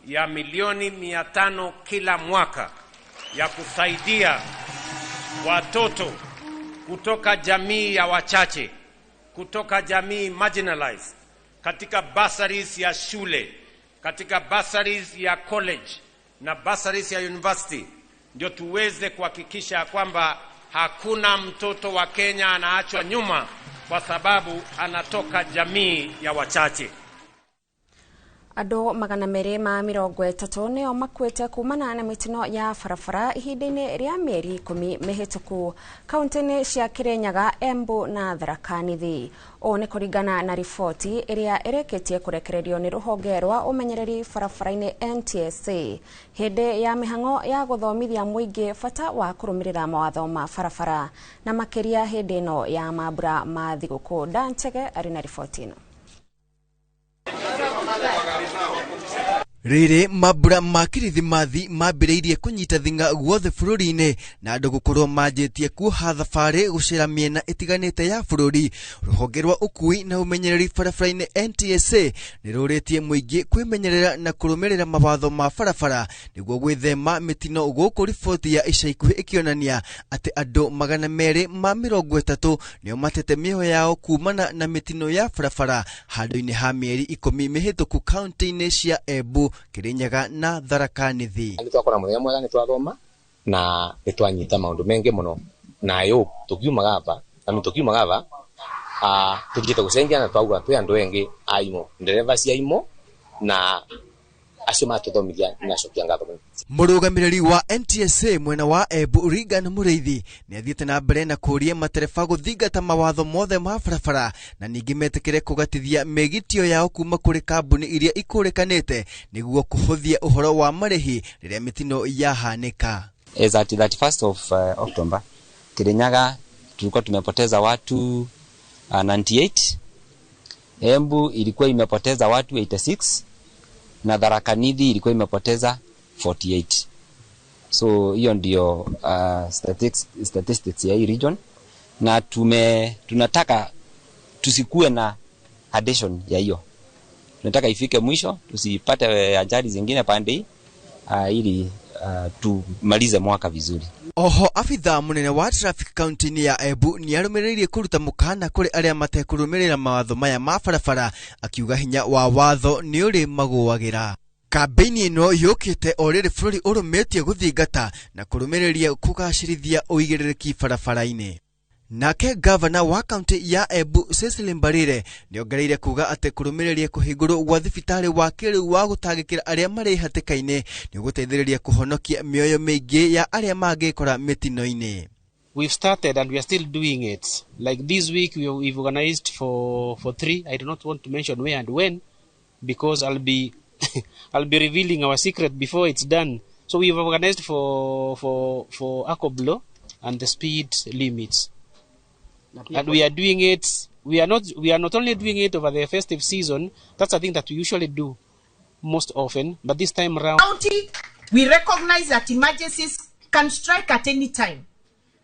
ya milioni 500 kila mwaka ya kusaidia watoto kutoka jamii ya wachache, kutoka jamii marginalized, katika bursaries ya shule, katika bursaries ya college na bursaries ya university, ndio tuweze kuhakikisha kwamba hakuna mtoto wa Kenya anaachwa nyuma kwa sababu anatoka jamii ya wachache. Andũ 230 nĩo makuĩte kumana na mĩtino ya barabara ihinda-inĩ rĩa mĩeri 10 mĩhĩtũku kaunti-inĩ cia Kirinyaga, Embu na Tharaka Nithi. Ũũ nĩ kũringana na riboti ĩrĩa ĩrĩkĩtie kũrekererio nĩ rũhonge rwa ũmenyereri barabara-inĩ NTSA hĩndĩ ya mĩhang'o ya gũthomithia mũingĩ bata wa kũrũmĩrĩra mawatho ma barabara na makĩria hĩndĩ ĩno ya mambura ma thigũkũ. Dan Chege arĩ na riboti ĩno. Rĩrĩ mambura ma kirithimathi mambĩrĩirie kũnyita thing'a guothe bũrũri-inĩ na andũ gũkorwo manjĩtie kuoha thabarĩ gũcera mĩena ĩtiganĩte ya bũrũri. Rũhonge rwa ũkui na ũmenyereri barabara-inĩ NTSA nĩ rũrĩtie mũingĩ kwĩmenyerera na kũrũmĩrĩra mawatho ma barabara nĩguo gwĩthema mĩtino, gũkũ riboti ya ica ikuhĩ ĩkĩonania atĩ andũ 230 nĩo matete mĩoyo yao kumana na mĩtino ya barabara handũ-inĩ ha mĩeri 10 mĩhĩtũku kaunti-inĩ cia Embu, Kirinyaga na Tharaka Nithi. Nĩ twakora mũthenya mwega, nĩ twathoma na nĩ twanyita maũndũ mengĩ mũno, nayo tukiuma gava na tukiuma gava tuthiĩte gũcenjia na twauga twĩ andũ engĩ aimo ndereba cia imo na acio matũthomithia nacokia ngatho mũno. Mũrũgamĩrĩri wa NTSA mwena wa Embu Regan Mũrĩithi nĩ athiĩte na mbere na kũũria matereba gũthingata mawatho mothe ma barabara na ningĩ metĩkĩre kũgatithia mĩgitio yao kuma kũrĩ kambuni iria ikũrĩkanĩte nĩguo kũhũthia ũhoro wa marĩhi rĩrĩa mĩtino yahanĩka. As at 31st of October, Kirinyaga tulikuwa tumepoteza watu 98, Embu ilikuwa imepoteza watu 86 na Tharaka Nithi ilikuwa imepoteza 48. So hiyo ndio statistics ya hii region, na tunataka tusikue na addition ya hiyo. Tunataka ifike mwisho tusipate ajali zingine pande hii, ili tumalize mwaka vizuri. Oho afitha munene wa traffic county ya Embu nĩarũmĩrĩirie kũruta mũkana kũrĩ arĩa matekũrũmĩrĩra mawatho maya ma barabara, akiuga hinya wa watho nĩ ũrĩ magũagĩra. Kambĩini ĩno yũkĩte o rĩrĩ bũrũri ũrũmĩtie gũthingata na kũrũmĩrĩria kũgacĩrithia ũigĩrĩrĩki barabara-inĩ. Nake gavana wa kaunti ya Embu Cecily Mbarire nĩongereire kuga atĩ kũrũmĩrĩria kũhingũrwo gwa thibitarĩ wa kĩrĩu wa gũtangĩkĩra arĩa marĩ hatĩka-inĩ nĩ gũteithĩrĩria kũhonokia mĩoyo mĩingĩ ya arĩa mangĩkora mĩtino-inĩ. We've started and we are still doing it. Like this week we've organized for 3. I do not want to mention where and when because I'll be revealing our secret before it's done. So we've organized for Akoblo and the speed limits. And we are doing it. We are not only doing it over the festive season. That's a thing that we usually do most often, but this time round, county, we recognize that emergencies can strike at any time,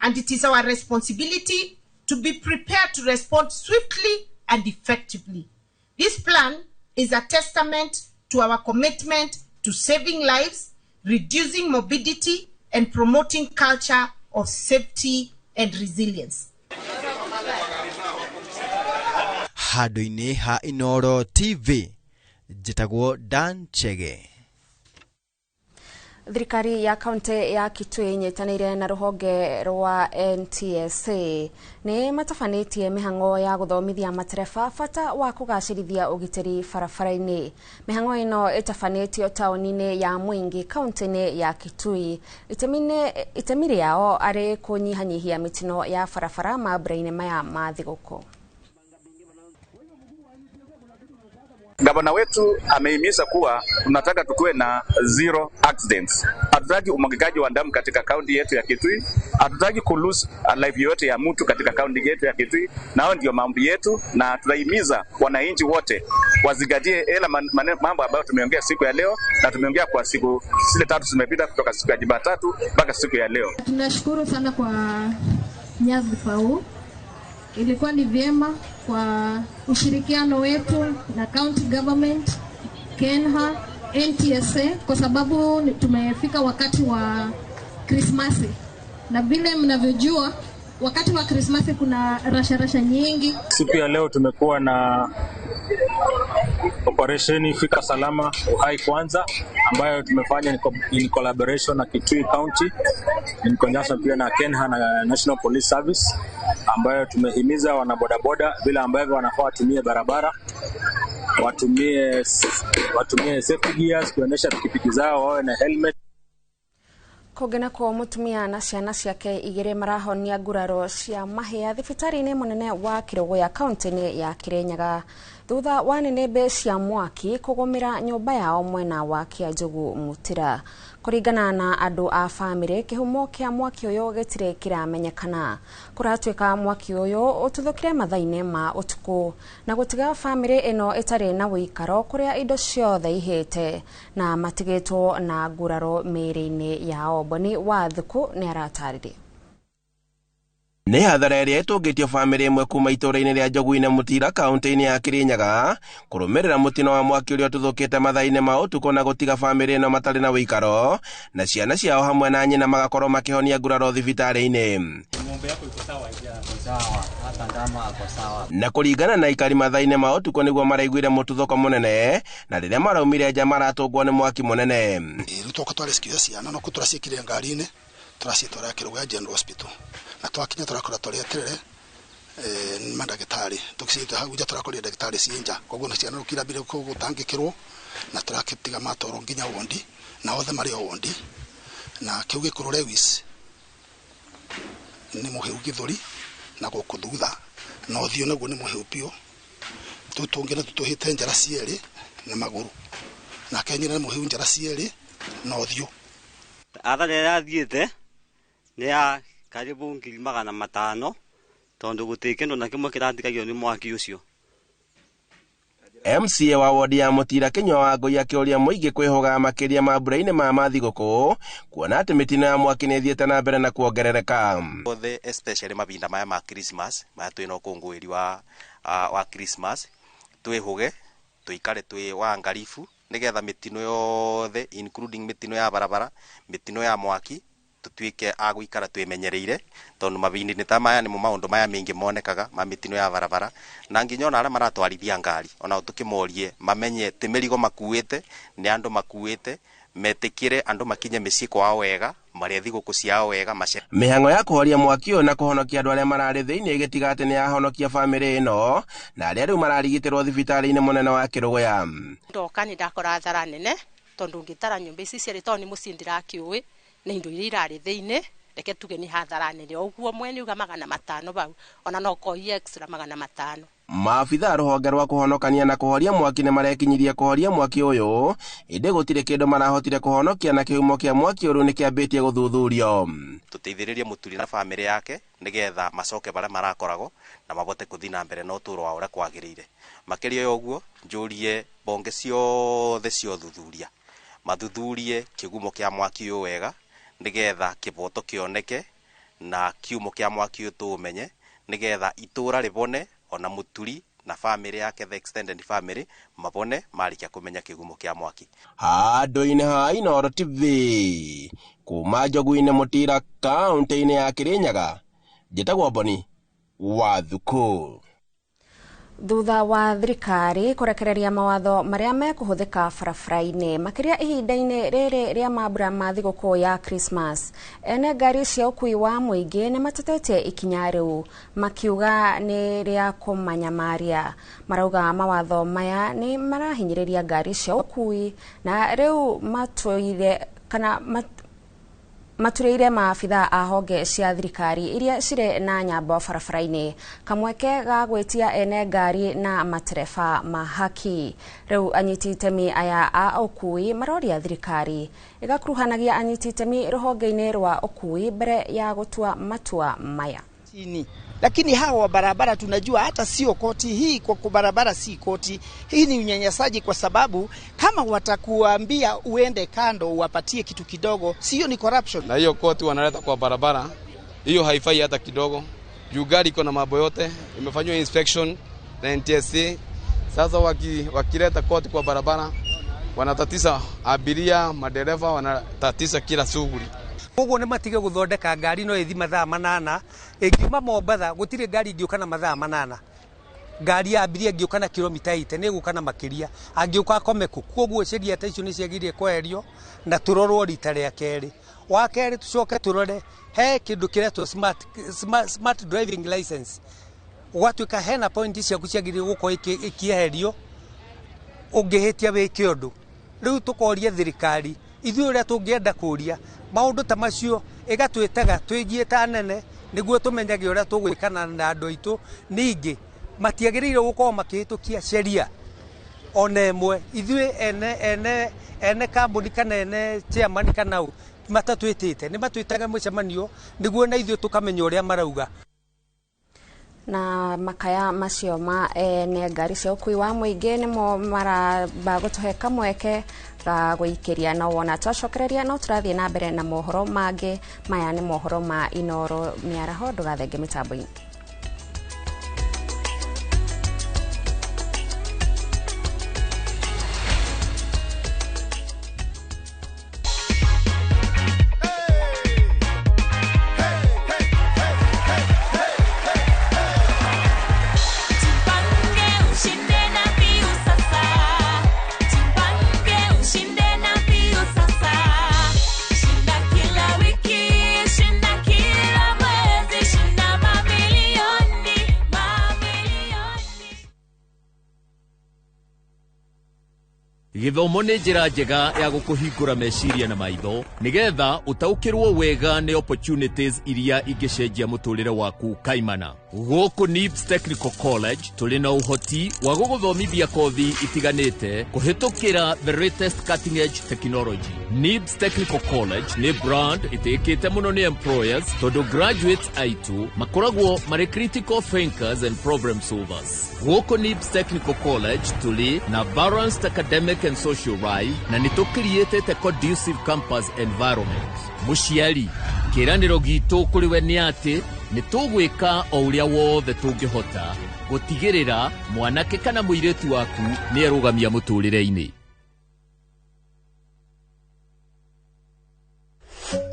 and it is our responsibility to be prepared to respond swiftly and effectively. This plan is a testament to our commitment to saving lives, reducing morbidity, and promoting culture of safety and resilience. Handũ-inĩ ha Inooro TV, njĩtagwo Dan Chege. Thirikari ya kaunti ya Kitui inyitanĩire na rũhonge rwa NTSA nĩ matabanĩtie mĩhang'o ya gũthomithia matereba bata wa kũgacĩrithia ũgitĩri barabara-inĩ. Mĩhang'o ĩno ĩtabanĩtio taũni-inĩ ya Mwingi kaunti-inĩ ya Kitui. Itemi rĩao arĩ kũnyihanyihia mĩtino ya barabara mambura-inĩ maya ma thigũkũ. Gavana wetu amehimiza kuwa tunataka tukuwe na zero accidents. Hatutaki umwagikaji wa damu katika kaunti yetu ya Kitui. Hatutaki ku lose life yote ya mtu katika kaunti yetu ya Kitui. Na hayo ndio mambo yetu, na tunahimiza wananchi wote wazingatie ila mambo ambayo tumeongea siku ya leo, na tumeongea kwa siku zile tatu zimepita kutoka siku ya Jumatatu mpaka siku ya leo. Tunashukuru sana kwa nyadhifa huu. Ilikuwa ni vyema kwa ushirikiano wetu na county government, KeNHA NTSA kwa sababu tumefika wakati wa Krismasi, na vile mnavyojua wakati wa Krismasi kuna rasha rasha nyingi. Siku ya leo tumekuwa na operesheni Fika Salama Uhai Kwanza ambayo tumefanya in collaboration na Kitui County in conjunction pia na Kenha na National Police Service, ambayo tumehimiza wanabodaboda vile ambavyo wanafaa watumie barabara, watumie safety gears kuendesha pikipiki zao, wawe na helmet. Kũngĩ nakuo mũtumia na ciana ciake igĩrĩ marahonia nguraro cia mahĩa thibitarĩ-inĩ mũnene wa Kĩrũgũya kaunti-inĩ ya Kĩrĩnyaga thutha wa nĩnĩmbĩ cia mwaki kũgũmĩra nyũmba yao mwena wa Kĩanjũgũ Mũtĩra. Kũringana na andũ a bamĩrĩ, kĩhumo kĩa mwaki ũyũ gĩtirĩ kĩramenyekana. Kũratuĩka mwaki ũyũ ũtuthũkire mathaa-inĩ ma ũtukũ na gũtiga bamĩrĩ ĩno ĩtarĩ na ũikaro kũrĩa indo ciothe ihĩte na matigĩtwo na nguraro mĩĩrĩ-inĩ yao. Boni wa Thuku nĩ aratarĩria. Nĩ hathara ĩrĩa ĩtũngĩtio bamĩrĩ ĩmwe kuma itũũra-inĩ rĩa Njogu-inĩ Mũtira kaunti-inĩ ya Kĩrĩnyaga kũrũmĩrĩra mũtino wa mwaki ũrĩa ũtuthũkĩte mathaa-inĩ ma ũtukũ na gũtiga bamĩrĩ ĩno matarĩ na ũikaro na ciana ciao hamwe na nyina magakorwo makĩhonia nguraro thibitarĩ-inĩ. Na kũringana na aikari mathaa-inĩ ma ũtukũ nĩguo maraiguire mũtuthũko mũnene na rĩrĩa maraumire nja maratũngwo nĩ mwaki mũnene. Rĩu twoka twarescue ciana no tũraciĩkire ngari-inĩ tũraciĩtwara Kĩrũgũya General Hospital na twakinya tũrakora tũrĩ eterere mandagĩtarĩ tũgĩciĩta hau nja tũrakorire ndagĩtarĩ ciĩ nja, koguo na ciana rũkirambire gũtangĩkĩrwo na tũrakĩtiga matwarwo nginya wondi na othe marĩ o wondi na kĩu gĩkũrũ Lewis nĩ mũhĩu gĩthũri na gũkũ thutha na ũthiũ naguo nĩ mũhĩu biũ, tũu tũngĩ na tũtũhĩte njara cierĩ na magũrũ nake nyina nĩ mũhĩu njara cierĩ na ũthiũ. Athara ĩrĩa athiĩte nĩ ya karibu 500,000 tondu gũtirĩ kĩndũ na kĩmwe kĩratigagio nĩ mwaki ũcio. MCA wa wodi ya Mũtira Kĩnyua wa Ngũi akĩũria mũingĩ kwĩhũgaga makĩria mambura-inĩ ma mathigũkũ kuona atĩ mĩtino ya mwaki nĩ ĩthiĩte na mbere na kuongerereka. Othe especially mahinda maya ma Christmas maya twĩna ũkũngũĩri wa Christmas twĩhũge tũikare twĩ wangarifu nĩgetha mĩtino yothe including mĩtino ya barabara, mĩtino ya mwaki tutuike a guikara twimenyereire tondu mabindi ta maya nimo maundu maya mingi monekaga ma mitino ya barabara na nginya ona aria maratwarithia ngari ona tukimorie mamenye ti mirigo makuite ni andu makuite metikire andu makinye micii kwao wega maria thiguku ciao wega mace. Mihango ya kuhoria mwaki uyu na kuhonokia andu aria marari thiini igitiga ati ni yahonokia family ino na aria riu mararigitirwo thibitari-ini munene wa Kiruguya. Ndoka ni ndakora thara nene tondu ngitara nyumba ici cieri tondu ni mucii ndirakiui na indo iria irari thiini reke tuge ni hathara nene uguo mwene uga 500 bau ona no koi extra 500. Maabitha ruhonge rwa kuhonokania na kuhoria mwaki ni marekinyirie kuhoria mwaki uyu indi gutire kindu marahotire kuhonokia na kihumo kia mwaki uru ni kiambitie guthuthurio. Tuteithiririe muturi na family yake nigetha macoke baria marakoragwo na mabote kuthi na mbere na uturo wa uria kwagirire. Makiria ya uguo njurie bonge ciothe cia uthuthuria mathuthurie kigumo kia mwaki uyu wega nigetha kiboto kioneke na kiumo kia mwaki uyu tumenye nigetha itura ribone ona muturi na family yake the extended family mabone marikia kumenya kigumo kia mwaki. Handu-inĩ ha Inooro TV kuma Njogu-inĩ Mũtira kaunti-inĩ ya Kirinyaga, njĩtagwo Boni wa Thuku. Thutha wa thirikari kurekereria mawatho maria mekuhuthika barabara-inĩ makiria ihinda-inĩ rĩrĩ rĩa mambura ma thigũkũ ya Christmas, ene ngari cia ũkui wa mũingĩ nĩ matetetie ikinya rĩu makiuga nĩ rĩa kũmanyamaria. Marauga mawatho maya nĩ marahinyĩrĩria ngari cia ũkui na rĩu matũire kana matureire maabitha a honge cia thirikari iria cirĩ na nyambo barabara-inĩ kamweke ga gwĩtia ene ngari na matereba ma haki. Rĩu anyiti itemi aya a ũkui maroria thirikari ĩgakuruhanagia anyiti itemi rũhonge-inĩ rwa ũkui mbere ya gũtua matua maya. Lakini hawa wa barabara tunajua hata sio koti hii, kwa barabara si koti hii, ni unyanyasaji, kwa sababu kama watakuambia uende kando uwapatie kitu kidogo, sio ni corruption. Na hiyo koti wanaleta kwa barabara hiyo haifai hata kidogo. Juu gari iko na mambo yote, imefanywa inspection na NTSA. Sasa wakileta koti kwa barabara Wanatatisa abiria, madereva wanatatisa kila shughuli. Koguo nĩ matige gũthondeka ngari no ĩthi mathaa 8 ĩngiuma Mombatha gũtirĩ ngari ĩngĩũka na mathaa 8 ngari ya abiria ĩngĩũka na kilomita 8 nĩ ĩgũka na makĩria angĩũka akome kũ. Koguo sheria ta icio nĩ ciagĩrĩire kweherio na tũrorwo rita rĩa kerĩ. Wa kerĩ tũcoke tũrore he kĩndũ kĩretwo smart driving license, ũgatuĩka hena point ciaku ciagĩrĩire gũkorwo ikĩeherio ũngĩhĩtia wĩke ũndũ. Rĩu tũkoria thirikari ithuĩ ũrĩa tũngĩenda kũria maũndũ ta macio ĩgatwĩtaga twĩgiĩ ta anene nĩguo tũmenyage ũrĩa tũgwĩkana na andũ aitũ. Ningĩ matiagĩrĩire gũkorwo makĩhĩtũkia sheria ona ĩmwe. Ithuĩ ene kambuni kana ene chairman kana ũ matatwĩtĩte nĩ matwĩtaga mũcemanio nĩguo na ithuĩ tũkamenya ũrĩa marauga. Na makaya macio ma ene ngari cia ũkui wa mũingĩ nĩmo maramba gũtũhe kamweke ga gũikĩria na wona twacokereria no tũrathiĩ na mbere na mohoro mangĩ. Maya nĩ mohoro ma Inoro mĩaraho, ndũgathenge mĩtambo-inĩ. Gĩthomo nĩ njĩra njega ya gũkũhingũra meciria na maitho nĩgetha ũtaũkĩrwo wega nĩ opportunities iria ingĩcenjia mũtũrĩre waku kaimana. Gũkũ NIBS Technical College tũrĩ na ũhoti wa gũgũthomithia kothi itiganĩte kũhĩtũkĩra the latest cutting edge technology. NIBS Technical College nĩ brand ĩtĩkĩte mũno nĩ employers tondũ graduates aitũ makoragwo marĩ critical thinkers and problem solvers. Gũkũ NIBS Technical College tũrĩ na balanced academic and social life na nĩ tũkiriĩtĩte conducive campus environment. Mũciari, kĩĩranĩro gitũ kũrĩ we nĩ atĩ nĩ tũgwĩka o ũrĩa wothe tũngĩhota gũtigĩrĩra mwanake kana mũirĩtu waku nĩ erũgamia mũtũrĩre-inĩ.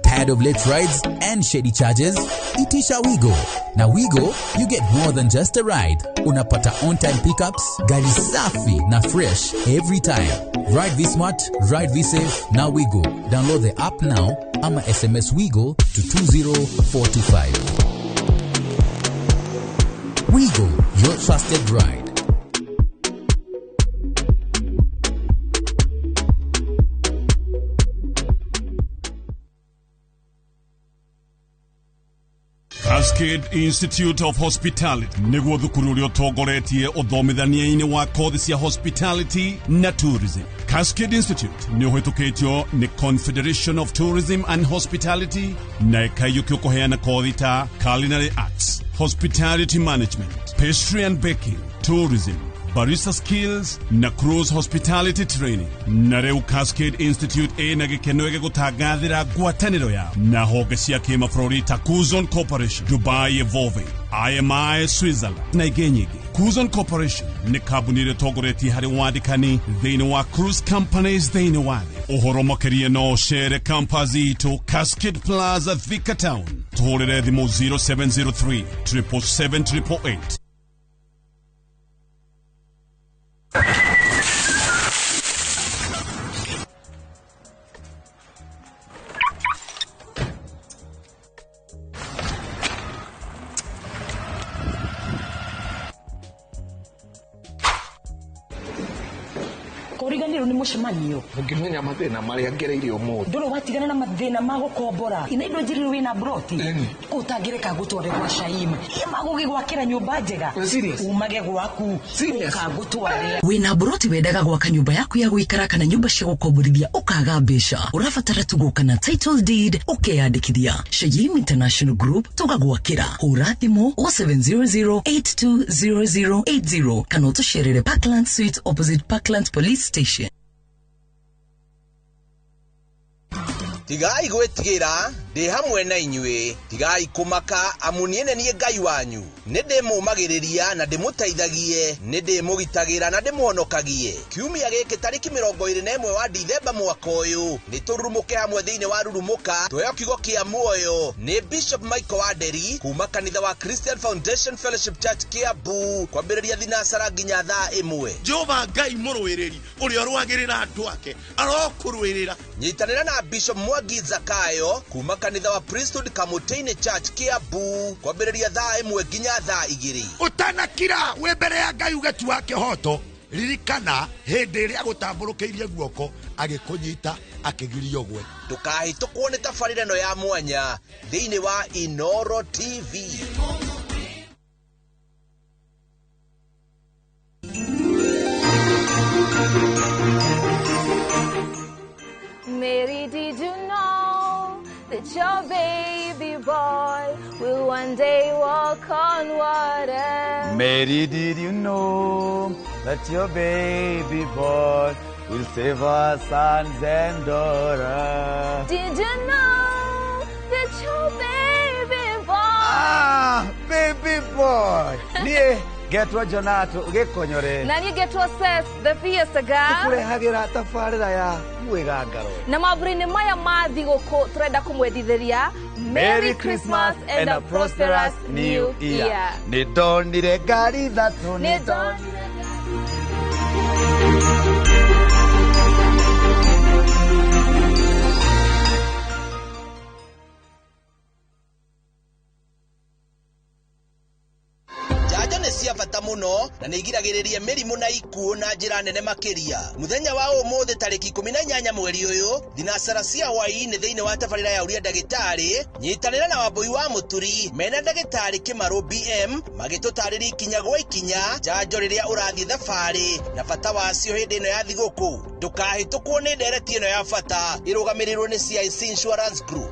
Tired of late rides and shady charges? Itisha Wigo. Now Wigo, you get more than just a ride. Unapata on-time pickups, gari safi na fresh every time. Ride V Smart, ride V Safe, now Wigo. Download the app now ama SMS Wigo to 20425. Wigo, your trusted ride. Cascade Institute of Hospitality nĩguo thukuru ũrĩa ũtongoretie ũthomithania-inĩ wa kothi cia hospitality na tourism. Cascade Institute nĩ ũhĩtũkĩtio nĩ Confederation of Tourism and Hospitality na ĩkaiyũkio kũheana kothi ta culinary arts, hospitality management, pastry and baking, tourism, barista skills na cruise hospitality training. Na rĩu Cascade Institute ĩna gĩkeno gĩgũtangathĩra ngwatanĩro yao na honge cia kĩmabũrũri ta Kuzon Corporation, Dubai Evolving, IMI Switzerland na ingĩ nyingĩ. Kuzon Corporation nĩ kambuni ĩrĩa ĩtongoretie harĩ wandĩkani thĩinĩ wa cruise companies thĩinĩ wa thĩ. Ũhoro makĩria no ũcere campus itũ Cascade Plaza, Thika Town. Tũhũrĩre thimũ 0703 777 888. Kũriganĩrwo nĩ mũcemanio Ũngĩmenya mathĩna marĩa ngereire ũmũthĩ. Ndũrĩ watigana na mathĩna ma gũkombora ina indo njirire wĩna broti ũtangĩreka gũtware gwa Shaim magũgĩgwakĩra nyũmba njega umage gwaku ũkagũtware. Wĩna broti wendaga gwaka nyũmba yaku ya gũikara kana nyũmba cia gũkomborithia ũkaga mbeca, ũrabatara tu gũka na title deed ũkeyandĩkithia. Shaim International Group tũgagwakĩra. Hũra thimũ 0700820080 kana ũtũcerere Parkland Suite opposite Parkland Police Station. Tigai gwĩtigĩra, ndĩ hamwe na inyuĩ, tigai kũmaka, amu niĩ nĩ niĩ Ngai wanyu. Nĩ ndĩmũũmagĩrĩria na ndĩmũteithagie, nĩ ndĩmũgitagĩra na ndĩmũhonokagie. Kiumia gĩkĩ tarĩki 21 wa Dithemba mwaka ũyũ, nĩ tũrurumũke hamwe thĩinĩ wa Rurumũka, tũheo kiugo kĩa muoyo nĩ Bishop Michael Wanderi kuma kanitha wa Christian Foundation Fellowship Church Kiambu, kwambĩrĩria thinacara nginya thaa 1. Jehova Ngai mũrũĩrĩri ũrĩa ũrũagĩrĩra andũ ake arokũrũĩrĩra. Nyitanĩra na Bishop Mwangi Zakayo kuma kanitha wa Priesthood Kamutini Church Kiambu, kwambĩrĩria thaa 1 nginya thaa 2. Ũtanakira wĩ mbere ya Ngai uge tu wa kĩhoto, ririkana hĩndĩ ĩrĩa agũtambũrũkĩirie guoko agĩkũnyita akĩgiria ũgwe. Ndũkahĩtũkwo nĩ tabarĩra ĩno ya mwanya thĩinĩ wa Inoro TV. Mary, did you know that your baby boy will one day walk on water? Mary, did you know that your baby boy will save our sons and daughters? Did you know that your baby boy? Ah, baby boy! Nie getwa Jonato gĩkonyore. Na niĩ ngetwo Seth the Fiesta Girl. Tũkũrehagĩra tabarĩra ya mwĩgangaro. Na mambura-inĩ maya ma thigũkũ tũrenda kũmwendithĩria Merry Christmas and a prosperous new year. Nĩ ndonire ngari ithatũ, nĩ ndonire. Njanjo nĩ cia bata mũno na nĩ igiragĩrĩria mĩrimũ na ikuũ na njĩra nene makĩria. Mũthenya wa ũmũthĩ tarĩki 18 mweri ũyũ, thinacara cia hwaĩ-inĩ thĩinĩ wa tabarĩra ya ũria ndagĩtarĩ, nyitanĩra na Wambũi wa Mũturi mena ndagĩtarĩ Kĩmarũ BM magĩtũtarĩria ikinya gwa ikinya njanjo rĩrĩa ũrathiĩ thabarĩ na bata wacio hĩndĩ ĩno ya thigũkũ. Ndũkahĩtũkwo nĩ ndereti ĩno ya bata ĩrũgamĩrĩirwo nĩ CIC Insurance Group.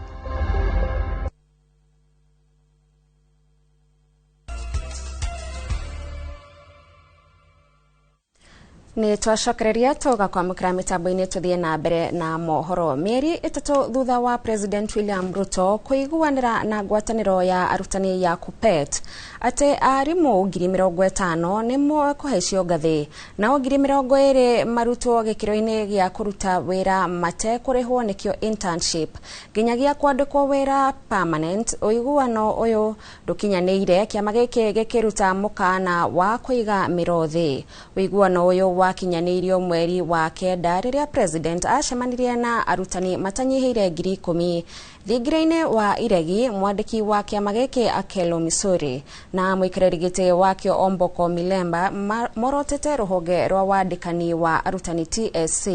Nĩ twacokereria tũgakwamũkĩra mĩtambo-inĩ tũthiĩ na mbere na mohoro. Mĩeri 3 thutha wa President William Ruto kũiguanĩra na ngwatanĩro ya arutani ya KUPPET atĩ arimũ 50,000 nĩ mekũhaicio ngathĩ, nao 20,000 marutwo gĩkĩro-inĩ gĩa kũruta wĩra matekũrĩhwo nĩkĩo internship nginyagia kwandĩkwo wĩra permanent. Ũiguano ũyũ ndũkinyanĩire, kĩama gĩkĩ gĩkĩruta mũkana wa kũiga mĩro thĩ. Ũiguano ũyũ wakinyanĩirio mweri wa 9 rĩrĩa president acemanirie na arutani matanyihĩire 10,000 thingira-inĩ wa Iregi. Mwandĩki wa kĩama gĩkĩ Akelo Misori na mũikarĩri gĩtĩ wakĩo Omboko Milemba morotete rũhonge rwa wandĩkani wa arutani TSC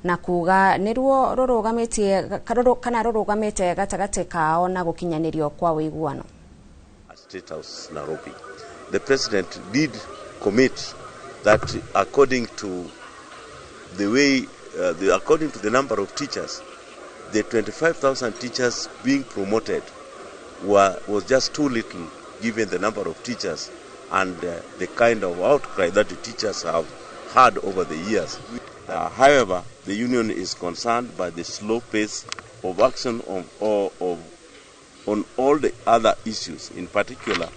na kuga nĩruo rũrũgamĩtie kana rũrũgamĩte gatagatĩ kao na gũkinyanĩrio kwa ũiguano. At State House Nairobi, the president did commit that according to the way, according to the number of teachers, the 25,000 teachers being promoted was just too little given the number of teachers and the kind of outcry that the teachers have had over the years. However, the union is concerned by the slow pace of action on all the other issues. In particular,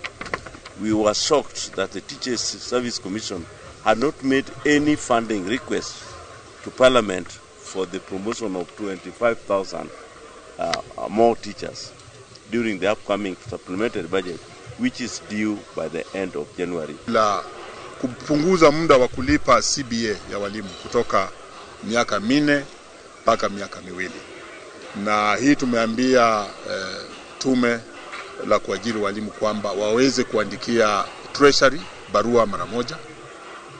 we were shocked that the Teachers Service Commission had not made any funding request to Parliament for the promotion of 25,000 more teachers during the upcoming supplementary budget, which is due by the end of January. La kupunguza muda wa kulipa CBA ya walimu kutoka miaka 4 mpaka miaka 2. Na hii tumeambia tume la kuajiri walimu kwamba waweze kuandikia Treasury barua mara moja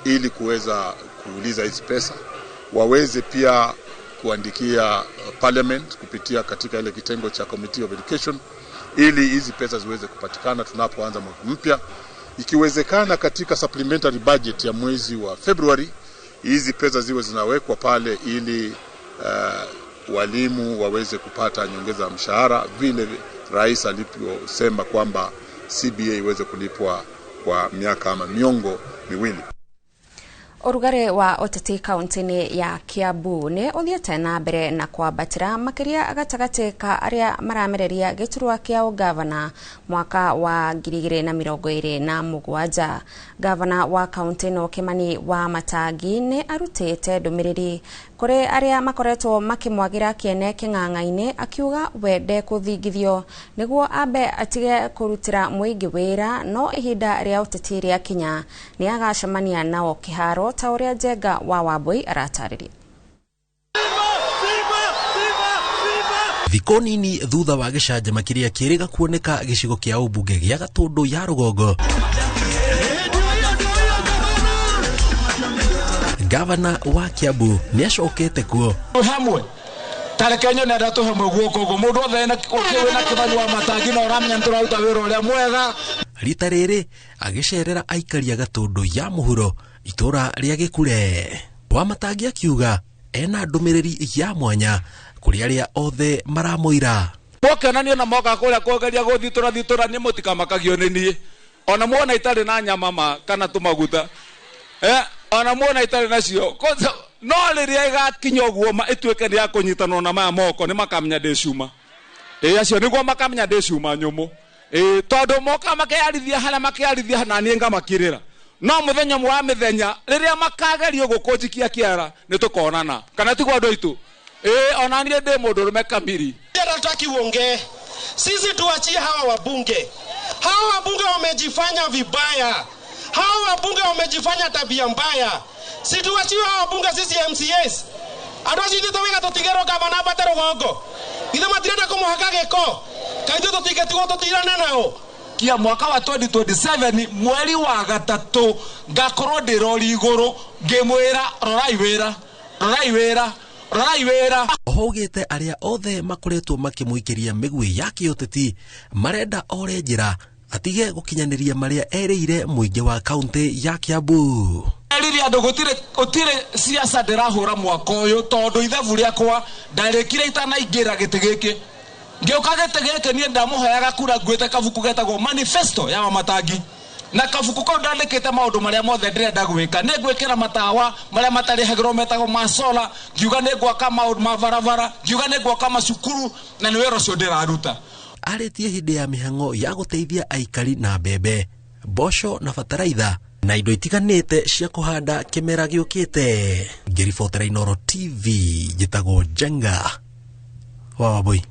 ili kuweza kuuliza hizi pesa. Waweze pia kuandikia Parliament kupitia katika ile kitengo cha Committee of Education ili hizi pesa ziweze kupatikana tunapoanza mwaka mpya. Ikiwezekana katika supplementary budget ya mwezi wa February hizi pesa ziwe zinawekwa pale ili walimu waweze kupata nyongeza ya mshahara vile rais aliposema kwamba CBA iweze kulipwa kwa miaka ama miongo miwili. Ũrugarĩ wa ũteti kaunti-inĩ ya Kiambu nĩ ũthiĩte na mbere na kwambatĩra makĩria gatagatĩ ka arĩa maramereria gĩturwa kĩa ũgavana mwaka wa 2027. Gavana wa kaunti ĩno Kimani wa Matangi nĩ arutĩte ndũmĩrĩri kũrĩ arĩa makoretwo makĩmwagĩra kĩene kĩng'ang'a-inĩ, akiuga we ndekũthingithio nĩguo ambe atige kũrutĩra mũingĩ wĩra, no ihinda rĩa ũteti rĩakinya nĩ agacemania nao kĩharo, ta ũrĩa Njenga wa Wambui aratarĩria. Thikũ nini thutha wa gĩcanjama kĩrĩa kĩrĩga kuoneka gĩcigo kĩa ũmbunge gĩa Gatũndũ ya rũgongo, Gavana wa Kiambu nĩ acokete kuo. Hamwe tareke nyone andũ atũhe guoko ũguo mũndũ othe wĩna Kĩmani wa Matangi na ũramenya nĩtũraruta wĩra ũrĩa mwega. Rita rĩrĩ agĩcerera aikari a Gatũndũ ya mũhuro itũra rĩa Gĩkure. Wa Matangi akiuga ena ndũmĩrĩri ya mwanya kũrĩ arĩa othe maramũira. Mwokenanio na moka kũrĩa kũgeria gũthitũra thitũra nĩ mũtikamakagio nĩ niĩ, ona muona itarĩ na nyama ma kana tũmaguta, ona muona itarĩ nacio, no rĩrĩa ĩgakinya ũguo ĩtuĩke nĩ ya kũnyitanwo na maya moko nĩ makamenya ndĩ cuma. Acio nĩguo makamenya ndĩ cuma nyũmũ, tondũ moka makeyarithia harĩa makeyarithia na niĩ ngamakirĩra. No mũthenya ũmwe wa mĩthenya rĩrĩa makagerio gũkũnjikia kĩara nĩ tũkonana, kana tiguo andũ aitũ? Ona niĩ ndĩ mũndũrũme kamiri. Hatutaki uongee, sisi tuachie hawa wabunge. Hawa wabunge wamejifanya vibaya, hawa wabunge wamejifanya tabia mbaya. Si tuachie hawa wabunge sisi MCAs. Andũ acio ithuĩ tũwiga tũtigĩrwo gavana ambate rũgongo, ithuĩ matirenda kũmũhaka gĩko, kaĩ ithuĩ tũtingĩtigwo tũtirane nao. Kia mwaka wa 2027 mweri wa gatatũ ngakorwo ndĩ rori igũrũ ngĩmwĩra rorai wĩra, rorai wĩra, rorai wĩra. Oho augĩte arĩa othe makoretwo makĩmũikĩria mĩguĩ ya kĩũteti marenda ore njĩra atige gũkinyanĩria marĩa erĩire mũingĩ wa kaunti ya Kiambu. Erire andũ gũtirĩ siasa ndĩrahũra mwaka ũyũ tondũ ithabu rĩakwa ndarĩkire itanaingĩra gĩtĩ gĩkĩ. Ngĩũka gĩtĩ gĩkĩ niĩ ndamũheaga kura nguĩte kabuku getagwo manifesto ya Wamatangi, na kabuku kau ndandĩkĩte maũndũ marĩa mothe ndĩrenda gwĩka. Nĩ ngwĩkĩra matawa marĩa matarĩhagĩrwo metagwo ma solar, ngiuga nĩ ngwaka maũndũ ma barabara, ngiuga nĩ ngwaka macukuru, na nĩ wĩra ũcio ndĩraruta. Arĩtie hĩndĩ ya mĩhang'o ya gũteithia aikari na mbembe, mboco na bataraitha na indo itiganĩte cia kũhanda kĩmera gĩũkĩte. Ngĩribotera Inooro TV njĩtagwo Njenga wa Wambui.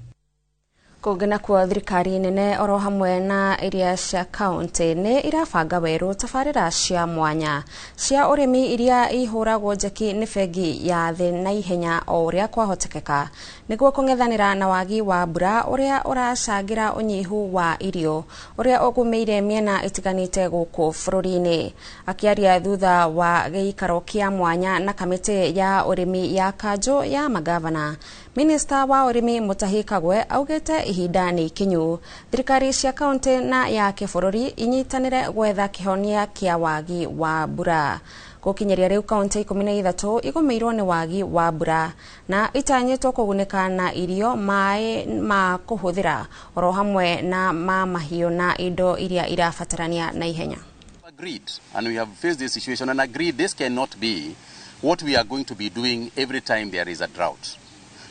Kũngĩ nakuo thirikari nene oro hamwe na iria cia kaunti nĩ irabanga werũ tabarĩra cia mwanya cia ũrĩmi iria ihũragwo njeki nĩ bengi ya thĩ na ihenya o ũrĩa kwahotekeka nĩguo kũng'ethanĩra na wagi wa mbura ũrĩa ũracangĩra ũnyihu wa irio ũrĩa ũgũmĩire mĩena ĩtiganĩte gũkũ bũrũri-inĩ. Akĩaria thutha wa gĩikaro kĩa mwanya na kamĩtĩ ya ũrĩmi ya kanjũ ya magavana, Minista wa ũrĩmi Mutahi Kagwe augĩte ihinda nĩ ikinyu thirikari cia kaunti na ya kĩbũrũri inyitanĩre gwetha kĩhonia kĩa wagi wa mbura. Gũkinyĩria rĩu kaunti 13 igũmĩirwo nĩ wagi wa mbura na itanyĩtwo kũgunĩka na irio, maĩ ma kũhũthĩra oro hamwe na ma mahiũ na indo iria irabatarania na ihenya. Agreed, and we have faced this situation and agreed this cannot be what we are going to be doing every time there is a drought.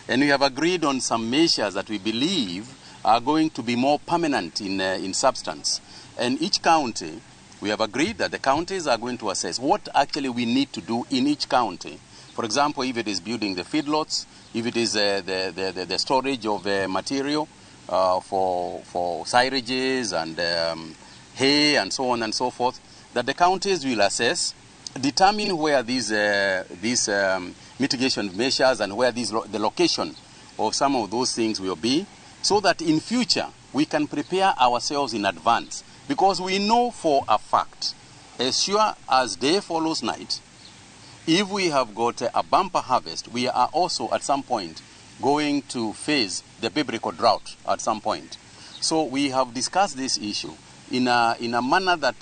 And we have agreed on some measures that we believe are going to be more permanent in substance. And each county, we have agreed that the counties are going to assess what actually we need to do in each county. For example, if it is building the feedlots, if it is the storage of material for silages and hay and so on and so forth, that the counties will assess, determine where these mitigation measures and where the location of some of those things will be, so that in future we can prepare ourselves in advance, because we know for a fact, as sure as day follows night, if we have got a bumper harvest, we are also at some point going to face the biblical drought at some point. So we have discussed this issue in a manner that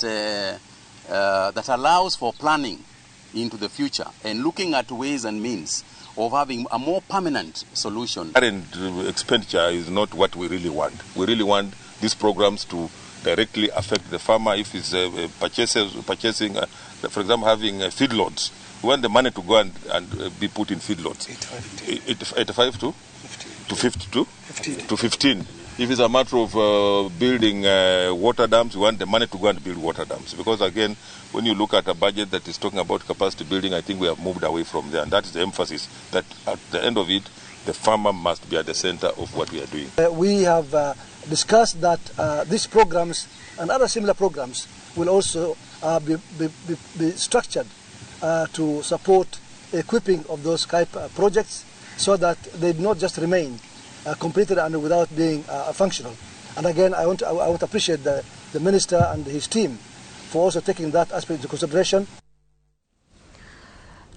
that allows for planning into the future and looking at ways and means of having a more permanent solution. Current expenditure is not what we really want. We really want these programs to directly affect the farmer if he's purchasing, for example, having feedlots. We want the money to go and be put in feedlots. 85 to 52 to 15. If it's a matter of building water dams, we want the money to go and build water dams. Because again, when you look at a budget that is talking about capacity building, I think we have moved away from there. And that is the emphasis, that at the end of it, the farmer must be at the center of what we are doing. We have discussed that these programs and other similar programs will also be structured to support equipping of those type projects so that they do not just remain completed and without being functional. And again, I want to appreciate the minister and his team for also taking that aspect into consideration.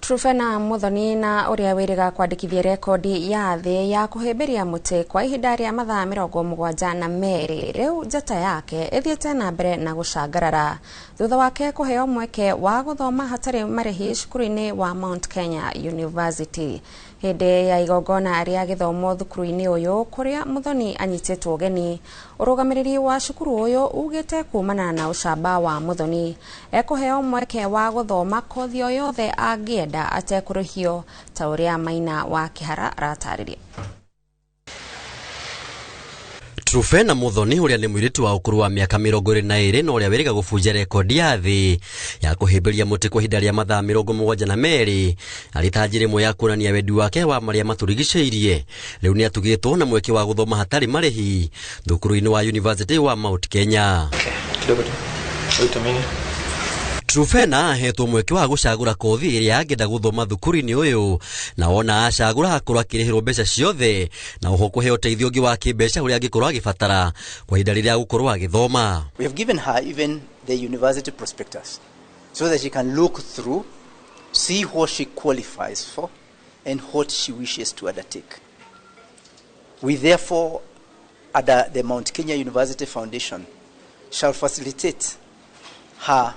Trufena Muthoni na uria wiriga kwandikithia rekodi ya thi ya kuhimbiria muti kwa ihinda ria mathaa 72 riu njata yake ithiite na mbere na gucangarara thutha wake kuheo mweke wa guthoma hatari marihi cukuru-ini wa Mount Kenya University. Hindi ya igongona ria githomo thukuru-ini uyu kuria Muthoni anyititwo ugeni, urugamiriri wa cukuru uyu ugite kumana na ucamba wa Muthoni ekuheo mweke wa guthoma kothi o yothe angienda atekurihio ta uria Maina wa Kihara aratariria. Trufena Muthoni uria ni mwiritu wa ukuru wa miaka 22 na uria wiriga gubunja rekodi ya thi ya kuhimbiria muti kwa ihinda ria mathaa 72 ari ta njira imwe ya kuonania wendi wake wa maria maturigiceirie. Riu ni atugitwo na mweke wa guthoma hatari marihi thukuru-ini wa University wa Mount Kenya. Trufena ahetwo mweke wa gucagura kothi iria angĩenda guthoma thukuru-inĩ ũyũ na wona acagura akorwo akĩrĩhĩrwo mbeca ciothe na oho kũheo ũteithio ũngĩ wa kĩmbeca ũrĩa angĩkorwo agĩbatara kwa ihinda rĩrĩa agũkorwo agĩthoma. We have given her even the university prospectus so that she can look through, see what she qualifies for and what she wishes to undertake. We therefore at the Mount Kenya University Foundation shall facilitate her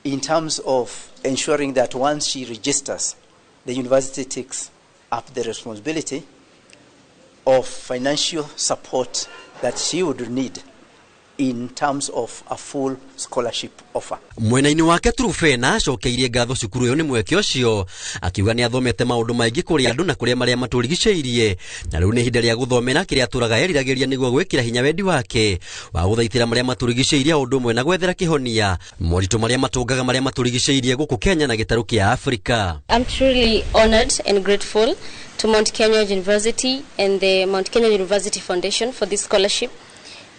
in terms of ensuring that once she registers, the university takes up the responsibility of financial support that she would need in terms of a full scholarship offer. Mwena-inĩ wake Trufena acokeirie ngatho cukuru ĩyo nĩ mweke ũcio akiuga nĩ athomete maũndũ maingĩ kũrĩ andũ na kũrĩa marĩa matũrigicĩirie na rĩu nĩ ihinda rĩa gũthomera kĩrĩa atũraga eriragĩria nĩguo gwĩkĩra hinya wendi wake wa gũthaitĩra marĩa matũrigicĩirie o ũndũ ũmwe na gwethera kĩhonia moritũ marĩa matũngaga marĩa matũrigicĩirie gũkũ Kenya na gĩtarũ kĩa Afrika. I'm truly honored and grateful to Mount Kenya University and the Mount Kenya University Foundation for this scholarship.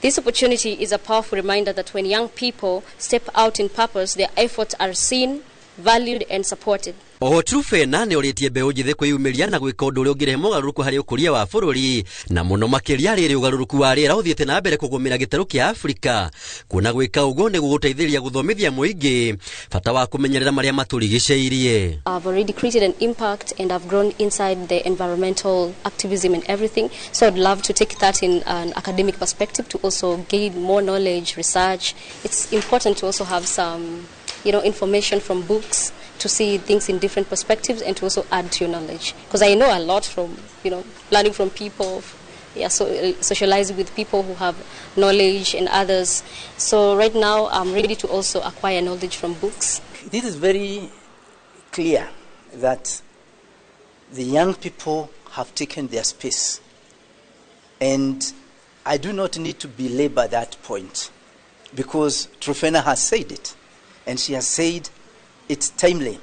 This opportunity is a powerful reminder that when young people step out in purpose, their efforts are seen, valued and supported. Oho Trufena nĩ orĩtie mbeũ njĩthĩ kwĩyumĩria na gwĩka ũndũ ũrĩa ũngĩrehe mogarũrũku harĩ ũkũria wa bũrũri na mũno makĩria rĩrĩ ũgarũrũku wa rĩera ũthiĩte na mbere kũgũmĩra gĩtarũ kĩa Afrika kuona gwĩka ũguo nĩ gũgũteithĩrĩria gũthomithia mũingĩ bata wa kũmenyerera marĩa matũrigicĩirie. I've already created an impact and I've grown inside the environmental activism and everything, so I'd love to take that in an academic perspective to also gain more knowledge, research. It's important to also have some, information from books to see things in different perspectives and to also add to your knowledge. Because I know a lot from, learning from people, so socializing with people who have knowledge and others. So right now I'm ready to also acquire knowledge from books. This is very clear that the young people have taken their space. And I do not need to belabor that point because Trufena has said it. And she has said it's timely,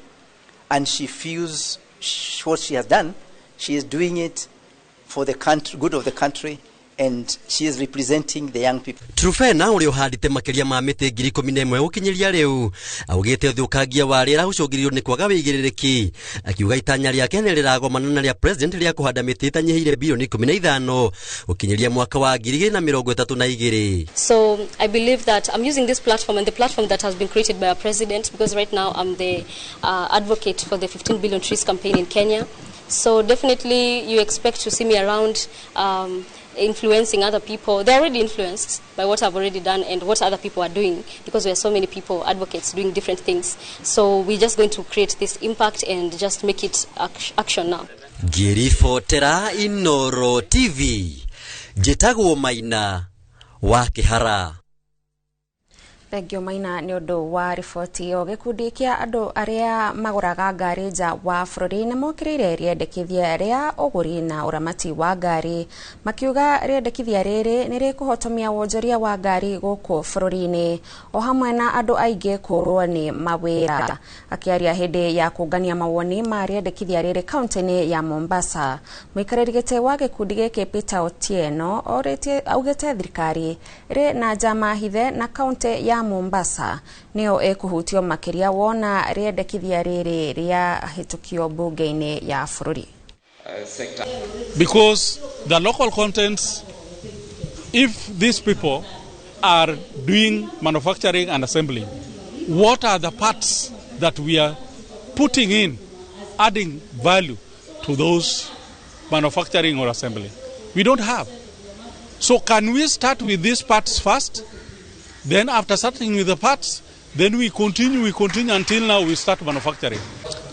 and she feels what she has done, she is doing it for the country, good of the country, and she is representing the young people. Trufena ũrĩa ũhandĩte makĩria ma mĩtĩ 11,000 gũkinyĩria rĩu augĩte ũthũkangia wa rĩera ũcũngĩrĩirio nĩ kwaga wĩigĩrĩrĩki akiuga itanya rĩake nĩ rĩragomana na rĩa president rĩa kũhanda mĩtĩ ĩtanyihĩire bilioni 15 gũkinyĩria mwaka wa 2032. So I believe that I'm using this platform and the platform that has been created by our president, because right now I'm the advocate for the 15 billion trees campaign in Kenya. So definitely you expect to see me around influencing other people. They're already influenced by what I've already done and what other people are doing, because we are so many people, advocates, doing different things. So we're just going to create this impact and just make it action now. Ngĩribotera Inoro TV, njĩtagwo Maina wa Kĩhara. Thengio Maina nĩ ũndũ wa riboti ĩyo. Gĩkundi kĩa andũ arĩa magũraga ngari nja wa bũrũri nĩ mokĩrĩire rĩendekithia rĩa ũgũri na ũramati wa ngari, makiuga rĩendekithia rĩrĩ nĩ rĩkũhotomia wonjoria wa ngari gũkũ bũrũri-inĩ o hamwe na andũ aingĩ kũũrwo nĩ mawĩra. Akĩaria hĩndĩ ya kũngania mawoni ma rĩendekithia rĩrĩ kaunti-inĩ ya Mombasa, mũikarĩri gĩtĩ wa gĩkundi gĩkĩ Peter Otieno augĩte thirikari ĩrĩ na njama hithe na kaunti ya Mombasa nĩyo ĩkũhutio makĩria wona rĩendekithia rĩrĩ rĩahĩtũkio mbunge-inĩ ya bũrũri. Because the local contents, if these people are doing manufacturing and assembling, what are the parts that we are putting in, adding value to those manufacturing or assembling? We don't have. So can we start with these parts first? Then after starting with the parts, then we continue until now we start manufacturing.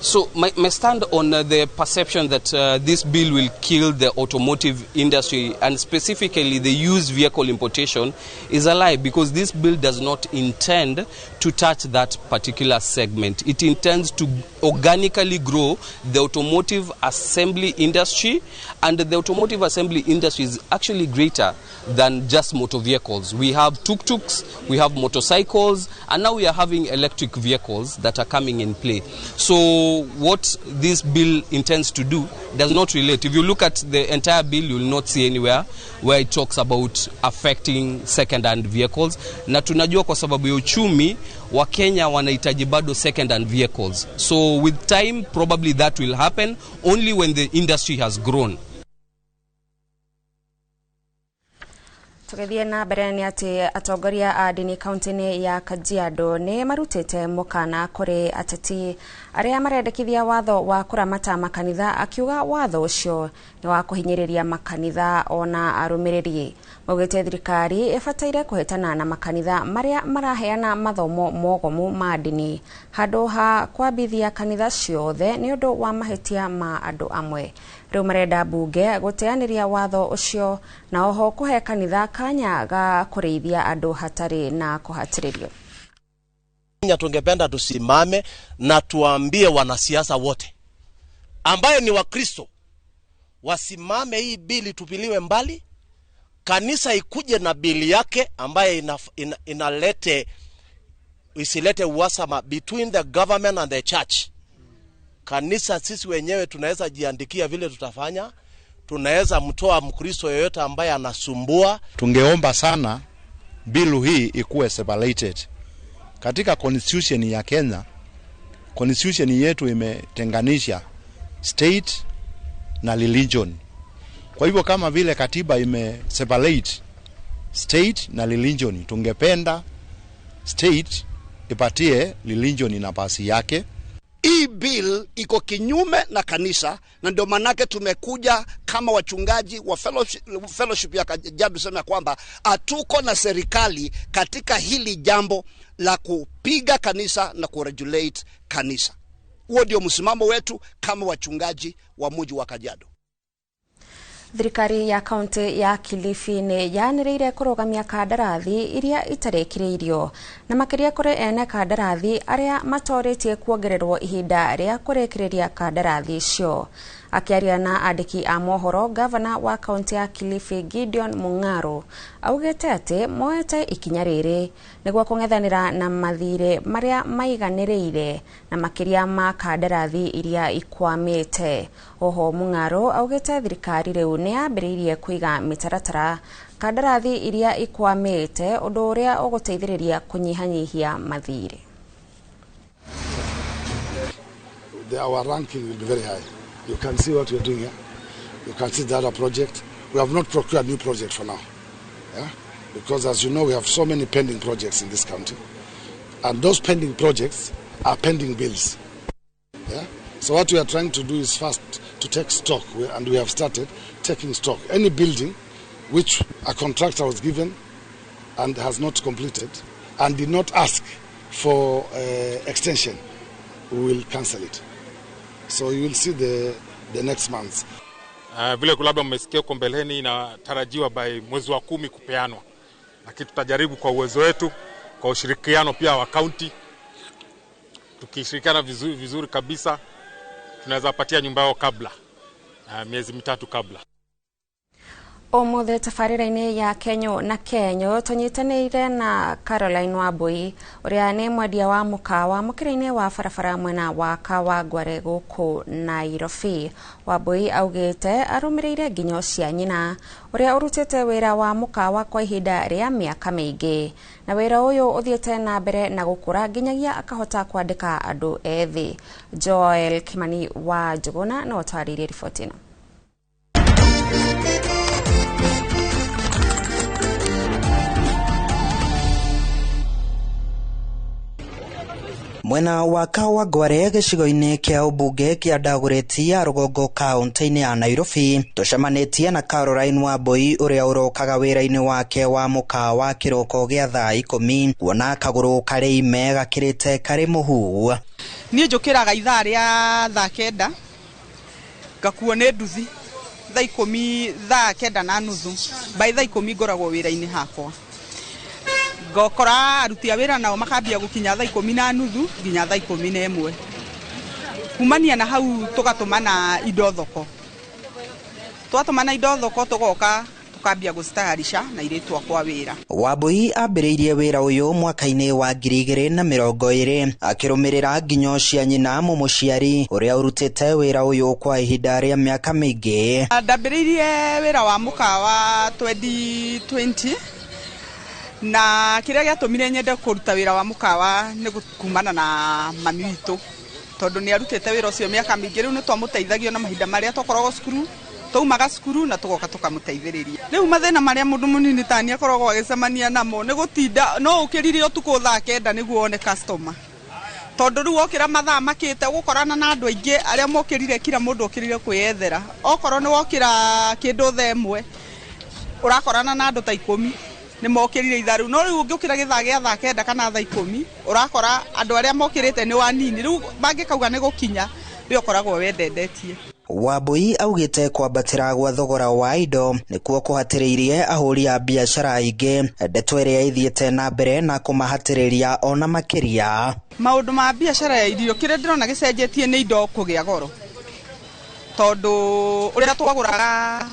So my stand on the perception that this bill will kill the automotive industry and specifically the used vehicle importation is a lie, because this bill does not intend to touch that particular segment. It intends to organically grow the automotive assembly industry, and the automotive assembly industry is actually greater than just motor vehicles. We have tuk-tuks, we have motorcycles, and now we are having electric vehicles that are coming in play. So what this bill intends to do does not relate. If you look at the entire bill, you will not see anywhere where it talks about affecting second-hand vehicles. Na tunajua kwa sababu ya uchumi wa Kenya wanahitaji bado second-hand vehicles. So with time, probably that will happen only when the industry has grown. Tũgĩthiĩ na mbere nĩ atĩ atongoria a ndini kaunti-inĩ ya Kajiado nĩ marutĩte mũkana kũrĩ ateti arĩa marendekithia watho wa kũramata makanitha, akiuga watho ũcio nĩ wa kũhinyĩrĩria makanitha ona arũmĩrĩri. Maugĩte thirikari ĩbataire kũhĩtana na makanitha marĩa maraheana mathomo mogomu ma ndini handũ ha kwambithia kanitha ciothe nĩ ũndũ wa mahĩtia ma andũ amwe. Rĩu marenda mbunge gũteanĩria watho ũcio na oho kũhe kanitha kanya ga kũrĩithia andũ hatarĩ na kũhatĩrĩrio. Tungependa tusimame na tuambie wanasiasa wote ambaye ni Wakristo wasimame, hii bili tupiliwe mbali, kanisa ikuje na bili yake ambaye inalete isilete uhasama between the government and the church. Kanisa sisi wenyewe tunaweza jiandikia vile tutafanya, tunaweza mtoa Mkristo yoyote ambaye anasumbua. Tungeomba sana bilu hii ikuwe separated. Katika constitution ya Kenya, constitution yetu imetenganisha state na religion. Kwa hivyo kama vile katiba ime separate state na religion, tungependa state ipatie religion nafasi yake. Hii bill iko kinyume na kanisa, na ndio manake tumekuja kama wachungaji wa fellowship ya Kajiado sema kwamba hatuko na serikali katika hili jambo la kupiga kanisa na kuregulate kanisa. Huo ndio msimamo wetu kama wachungaji wa mji wa Kajiado. Thirikari ya kaunti ya Kilifi nĩ yanĩrĩire kũrũgamia kandarathi iria itarĩkĩrĩirio na makĩria kũrĩ ene kandarathi arĩa matorĩtie kuongererwo ihinda rĩa kũrĩkĩrĩria kandarathi icio. Akĩaria na andĩki a mohoro, gavana wa kaunti ya Kilifi Gideon Mung'aro augĩte atĩ moete ikinya rĩrĩ nĩguo kũng'ethanĩra na mathirĩ marĩa maiganĩrĩire na makĩria ma kandarathi iria ikwamĩte. Oho Mung'aro augĩte thirikari rĩu nĩ yambĩrĩirie kũiga mĩtaratara kandarathi iria ikwamĩte, ũndũ ũrĩa ũgũteithĩrĩria kũnyihanyihia mathirĩ. Our ranking will be very high. You can see what we are doing here. You can see the other project. We have not procured new project for now. Yeah? Because as you know, we have so many pending projects in this county. And those pending projects are pending bills. Yeah? So what we are trying to do is first to take stock, and we have started taking stock. Any building which a contractor was given and has not completed and did not ask for extension, we will cancel it. So you will see the next months. Vile labda mmesikia huko mbeleni inatarajiwa by mwezi wa 10 kupeanwa. Lakini tutajaribu kwa uwezo wetu Kwa ushirikiano pia wa county, tukishirikiana vizuri, vizuri kabisa tunaweza patia nyumba yao kabla miezi 3 kabla. Umuthi tabarĩra-inĩ ya Kenyo na Kenyo tũnyitanĩire na Caroline Wambui ũrĩa nĩ mwendia wa mũkawa mũkĩra-inĩ wa barabara mwena wa Kawangware gũkũ Nairobi. Wambui augĩte arũmĩrĩire nginyo cia nyina ũrĩa ũrutĩte wĩra wa mũkawa kwa ihinda rĩa mĩaka mĩingĩ, na wĩra ũyũ ũthiĩte na mbere na gũkũra nginyagia akahota kwandĩka andũ ethĩ. Joel Kimani wa Njuguna no atwarĩrie riboti ĩno. Mwena wa Kawangware gĩcigo-inĩ kĩa ũmbunge kĩa Dagoretti ya rũgongo kaunti-inĩ ya Nairobi tũcemanĩtie na Caroline Wambui ũrĩa ũrokaga wĩra-inĩ wake wa mũkawa kĩroko gĩa thaa 10 kuona kagũrũ karĩ ime gakĩrĩte karĩ mũhu. Niĩ njũkĩraga ithaa rĩa thaa 9 ngakuo nĩ nduthi thaa 10 thaa 9:30 by thaa 10 ngoragwo wĩra-inĩ hakwa. Ngokora aruti a wĩra nao makambia gũkinya thaa 10:30 nginya thaa 11. Kumania na hau tũgatũmana indo thoko. Twatũmana indo thoko tũgoka tukambia gũcitayarisha na irĩtu akwa wĩra. Wambui ambĩrĩirie wĩra ũyũ mwaka-inĩ wa 2020 akĩrũmĩrĩra nginyo cia nyina mũmũciari ũrĩa ũrutĩte wĩra ũyũ kwa ihinda rĩa mĩaka mĩingĩ. Ndambĩrĩirie wĩra wa mũkawa 2020 na kĩrĩa gĩatũmire nyende kũruta wĩra wa mũkawa nĩ kumana na mami witũ tondũ nĩ arutĩte wĩra ũcio mĩaka mĩingĩ. Rĩu nĩ twamũteithagio na mahinda marĩa twakoragwo cukuru, twaumaga cukuru na tũgoka tũkamũteithĩrĩria. Rĩu mathĩna marĩa mũndũ mũnini tani akoragwo agĩcemania namo nĩ gũtinda no ũkĩrire ũtukũ thaa 9 nĩguo wone customer, tondũ rĩu wokĩra mathaa makĩte ũgũkorana na andũ aingĩ arĩa mokĩrire, kila mũndũ okĩrire kwĩyethera. Okorwo nĩ wokĩra kĩndũ thaa 1 ũrakorana na andũ ta 10 nĩ mokĩrire ithaa rĩu, no rĩu ũngĩũkĩra gĩthaa gĩa thaa 9 kana thaa 10 ũrakora andũ arĩa mokĩrĩte nĩ wanini, rĩu mangĩkauga nĩ gũkinya rĩu ũkoragwo wendendetie. Wambui augĩte kwambatĩra gwa thogora wa indo nĩkuo kũhatĩrĩirie ahũri a biacara aingĩ, ndeto ĩrĩa ĩthiĩte na mbere na kũmahatĩrĩria ona makĩria. Maũndũ ma biacara ya irio kĩrĩa ndĩrona gĩcenjetie nĩ indo kũgĩa goro, tondũ ũrĩa twagũraga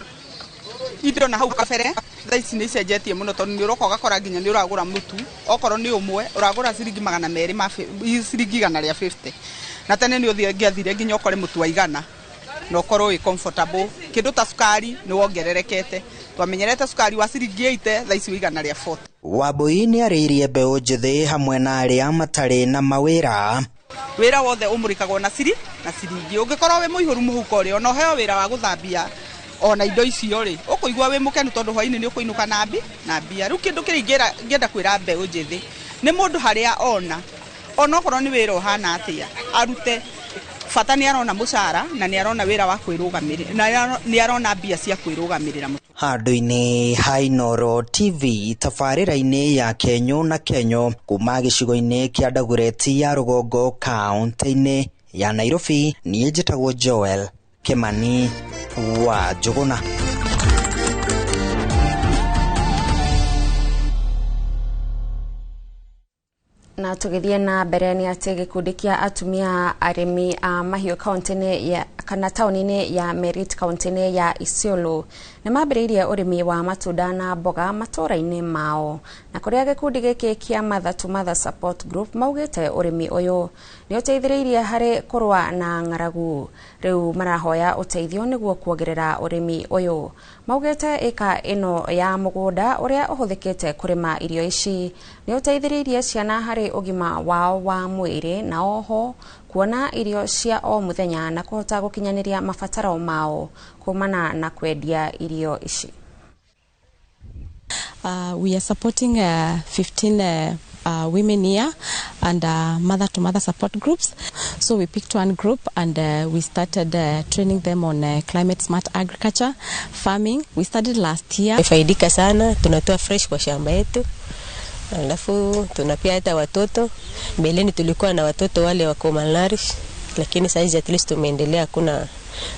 indo na hau kabere thaa ici nĩ icenjetie mũno, tondũ nĩ ũroka ũgakora nginya nĩ ũragũra mũtu okorwo nĩ ũmwe ũragũra ciringi 200 ma ciringi 150, na tene nĩ ũngĩathire nginya ũkore mũtu wa 100 na ũkorwo wĩ comfortable. Kĩndũ ta cukari nĩ wongererekete, twamenyerete cukari wa ciringi 80 thaa ici wĩ 140. Wambui nĩ arĩirie mbeũ njĩthĩ hamwe na arĩa matarĩ na mawĩra. Wĩra wothe ũmũrĩkagwo na ciringi, ũngĩkorwo wĩ mũihũru mũhuko rĩ ona ũheo wĩra wa gũthambia ona indo icio rĩ ũkũigua wĩ mũkenu tondũ hwainĩ nĩ ũkũinũka na mbia. Rĩu kĩndũ kĩrĩa ingĩenda kwĩra mbeũ njĩthĩ nĩ mũndũ harĩa ona onokorwo nĩ wĩra ũhana atĩa arute, bata nĩ arona mũcara na nĩ arona wĩra wa kwĩrũgamĩrĩra na nĩ arona mbia cia kwĩrũgamĩrĩra. Handũ-inĩ ha Inooro TV tabarĩra-inĩ ya Kenyo na Kenyo kuma gĩcigo-inĩ kĩa Dagoretti ya rũgongo kaunti-inĩ ya Nairobi, niĩ njĩtagwo Joel Kimani wa Njuguna. Na tũgĩthiĩ na mbere nĩ atĩ gĩkundi kĩa atumia arĩmi a mahiũ kaunti-inĩ ya kana taũni-inĩ ya Merit kaunti-inĩ ya Isiolo nĩ mambĩrĩirie ũrĩmi wa matunda na mboga matũũra-inĩ mao, na kũrĩa gĩkundi gĩkĩ kĩa Mother to Mother Support Group maugĩte ũrĩmi ũyũ nĩ ũteithĩrĩirie harĩ kũrũa na ng'aragu. Rĩu marahoya ũteithio nĩguo kuongerera ũrĩmi ũyũ. Maugĩte ĩka ĩno ya mũgũnda ũrĩa ũhũthĩkĩte kũrĩma irio ici nĩ ũteithĩrĩirie ciana harĩ ũgima wao wa mwĩrĩ na oho kuona irio cia o mũthenya na kũhota gũkinyanĩria mabataro mao kumana na kwendia irio ici. We are supporting 15 women here and mother to mother support groups. So we picked one group and we started training them on climate smart agriculture farming. We started last year. Faidika sana, tunatoa fresh kwa shamba yetu. Alafu tunapia hata watoto. Mbeleni tulikuwa na watoto wale wako malnourished, lakini saizi at least tumeendelea, hakuna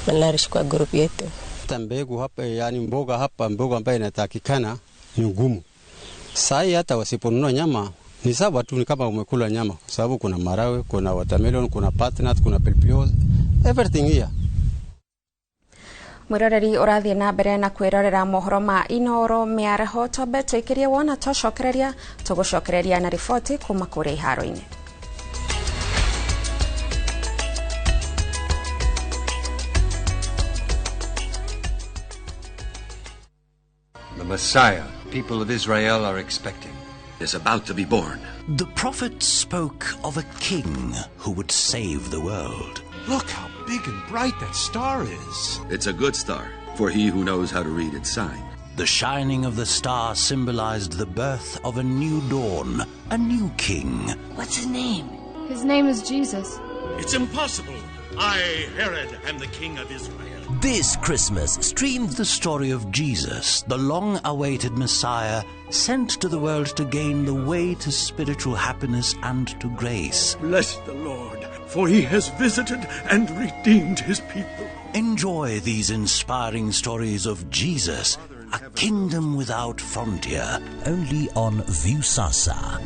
malnourished kwa group yetu. Hata mbegu hapa, yani mboga hapa, mboga ambayo inatakikana ni ngumu. Sai hata wasiponunua nyama, Ni sawa tu, ni kama umekula nyama, kwa sababu kuna marawe, kuna watermelon, kuna butternut, kuna pilipili, everything here. Mwiroreri urathie na mbere na kwirorera mohoro ma Inooro mĩaraho twambe tũikĩrie wona twacokereria tũgũcokereria na riboti kuma kũrĩa iharo-inĩ. The Messiah people of Israel are expecting is about to be born. The prophet spoke of a king who would save the world. Look how big and bright that star is. It's a good star for he who knows how to read its sign. The shining of the star symbolized the birth of a new dawn, a new king. What's his name? His name is Jesus. It's impossible. I, Herod, am the king of Israel. This Christmas, stream the story of Jesus, the long-awaited Messiah, sent to the world to gain the way to spiritual happiness and to grace. Bless the Lord, for he has visited and redeemed his people. Enjoy these inspiring stories of Jesus, a kingdom without frontier, only on Viusasa.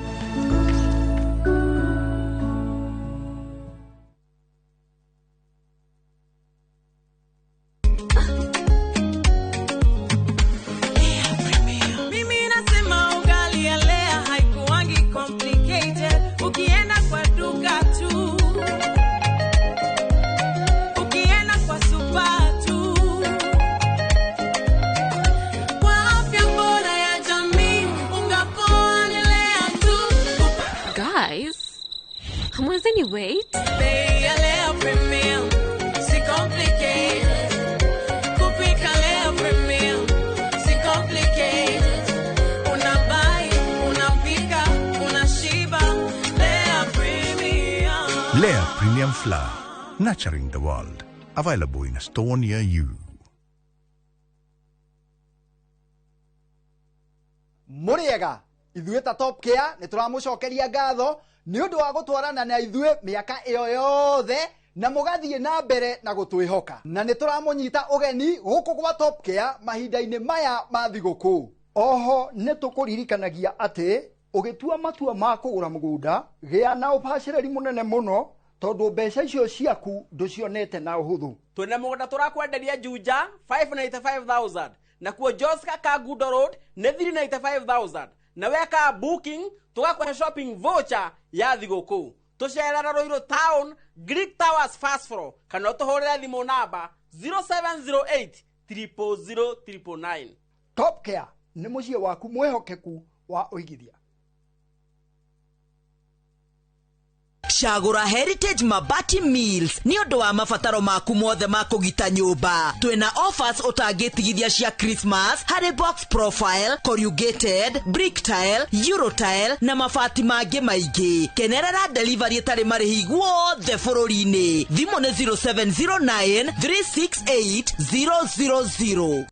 Lea Premium Flour, nurturing the world. Available in a store near you. Muriega, ithuĩ ta Top Care nĩ tũramũcokeria ngatho nĩ ũndũ wa gũtwarana na ithuĩ mĩaka ĩyo yothe na mũgathiĩ na mbere na gũtwĩhoka. Na nĩ tũramũnyita ũgeni gũkũ gwa Top Care mahinda-inĩ maya ma thigũkũ. Oho nĩ tũkũririkanagia atĩ ũgĩtua matua ma kũgũra mũgũnda gĩa na ũbacĩrĩri mũnene mũno tondũ mbeca icio ciaku ndũcionete na ũhũthũ. Twĩna mũgũnda tũrakwenderia Juja 595,000 nakuo Joska Kangundo Road nĩ 395,000 na weka booking tũgakũhe shopping voucher ya thigũkũ. Tũcerera Ruiru Town Greek Towers first floor kana ũtũhũrĩre thimũ namba 0708 000 999. Top Care nĩ mũciĩ waku mwĩhokeku wa ũigithia. Cagũra Heritage Mabati Mills nĩ ũndũ wa mabataro maku mothe ma kũgita nyũmba. Twĩna offers ũtangĩtigithia cia Christmas harĩ box profile, corrugated, brick tile, euro tile na mabati mangĩ maingĩ. Kenerera delivery ĩtarĩ marĩhi guothe bũrũri-inĩ. Thimũ nĩ 0709 368 000.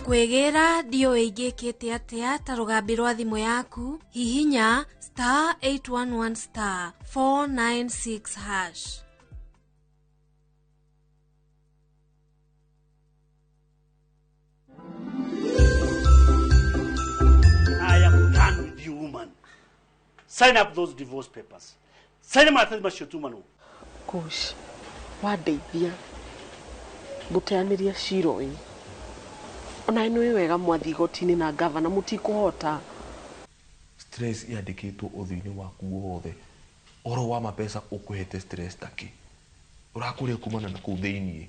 Kwĩgĩra ndiũĩ ingĩkĩte atĩa ta rũgambi rwa thimũ yaku hihinya star 811 star 496 hash. I am done with you, woman. Sign up those divorce papers. Sign them at Mashotumano. Gosh, wandeithia ngũteanĩria cira ũyũ. Ona nĩ wega mwathi igoti-inĩ na gavana mũtikũhota. Stress yandĩkĩtwo ũthiũ-inĩ waku wothe. Ũhoro wa mbeca ũkũhete stress takĩ. Ũrakũrĩa kumana na kũu thĩiniĩ.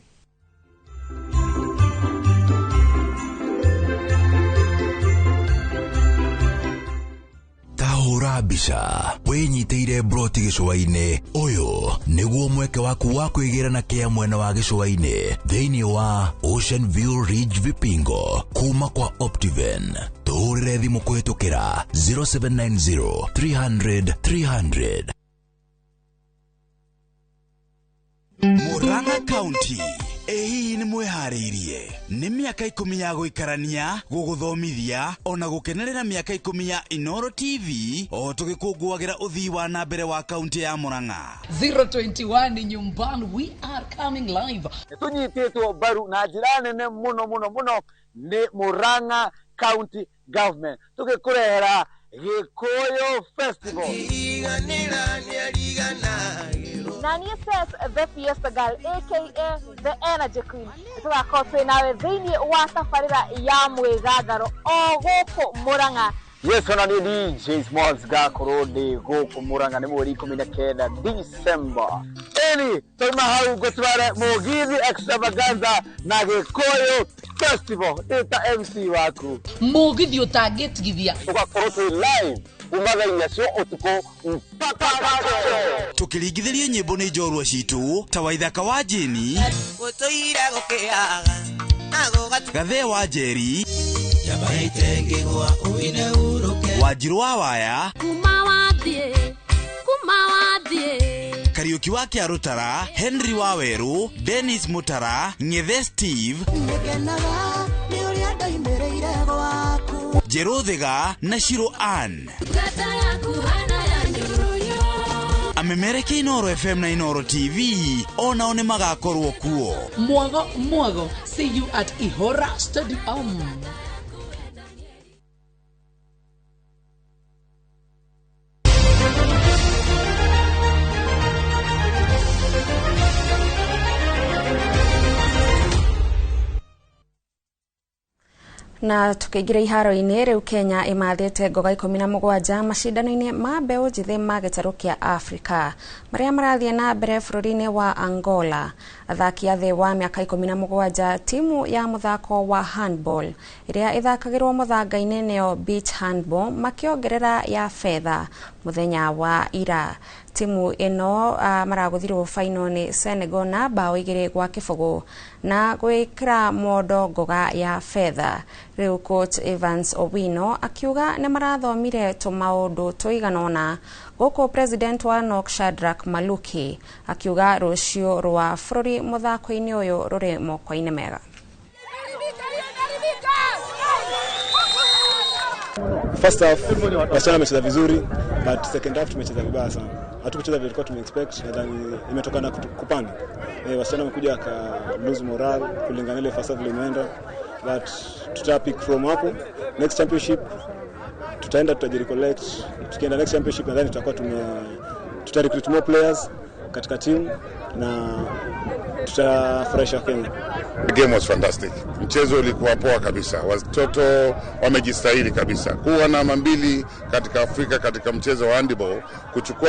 Tahũra mbica wĩnyitĩire broti gĩcũa-inĩ. Ũyũ nĩguo mweke waku wa kwĩgĩra na kĩa mwena wa gĩcũa-inĩ thĩinĩ wa Ocean View Ridge Vipingo kuma kwa Optiven. Tũhũrĩre thimũ kũhĩtũkĩra 0790 300 300. Murang'a County, Ĩ hihi nĩ mwĩharĩirie? Nĩ mĩaka 10 ya gũikarania, gũgũthomithia ona gũkenerera mĩaka 10 ya Inoro TV o tũgĩkũngũagĩra ũthii wa na mbere wa kaunti ya Murang'a. 021 nyumbani, we are coming live. Tũnyitĩtwo mbaru na njĩra nene mũno mũno mũno nĩ Murang'a County Government, tũgĩkũrehera Gĩkũyũ Festival. Na niĩ says the Fiesta Girl aka the Energy Queen, tũgakorwo twĩ nawe thĩinĩ wa tabarĩra ya mwĩgangaro o gũkũ Murang'a. Yes, ona niĩ DJ Smalls ngakorwo ndĩ gũkũ Murang'a nĩ mweri 19 December. Ĩni twauma hau ngũtware Mũgithi Extravaganza na Gĩkũyũ Festival ĩta MC waku Mũgithi ũtangĩtigithia. Tũgakorwo twĩ live kuma thaa 4 cia ũtukũ mpaka rũciũ. Tũkĩringithĩrio nyĩmbo nĩ njorua citũ ta Waithaka wa Jeni, Gathee wa Njeri, Wanjirũ wa Waya, Kariũki wa Kĩarũtara, Henry wa Werũ, Dennis Mutara, Ng'ethe Steve, Njerũ Thiga na Shiro Ann. Amemereke Inoro FM na Inoro TV onao nĩ magakorwo kuo. Mwago mwago, see you at Ihora Stadium. Na tukiingira iharo-inĩ rĩu Kenya ĩmathĩte ngoga 17 macindano-inĩ ma mbeũ njĩthĩ ma gĩtarũ kĩa Afrika marĩa marathiĩ na mbere bũrũri-inĩ wa Angola. Athaki a thĩ wa mĩaka 17 timu ya mũthako wa handball ĩrĩa ĩthakagĩrwo mũthanga-inĩ nĩyo beach handball makĩongerera ya fedha mũthenya wa ira. Timu ĩno maragũthirwo final nĩ Senegal na bao 2-0 na gwĩkĩra mondo ngoga ya fedha. Rĩu coach Evans Owino akiuga nĩ marathomire tũmaũndũ tũigana ũna, gũkũ president wa NOC Shadrack Maluki akiuga rũciũ rwa bũrũri mũthako-inĩ ũyũ rũrĩ moko-inĩ mega. First half wasichana wamecheza vizuri, but second half tumecheza vibaya sana. Hatukucheza vile tulikuwa tumeexpect. Nadhani imetokana kupanic. Wasichana wamekuja ka lose morale kulingana ile first half vile imeenda, but tuta pick from hapo. Next championship tutaenda tutajirecollect. Tukienda next championship nadhani tutakuwa tuta recruit more players katika team na tutafurahisha Kenya. The game was fantastic. Mchezo ulikuwa poa kabisa. Watoto wamejistahili kabisa. Kuwa namba 2 katika Afrika katika mchezo wa handball, kuchukua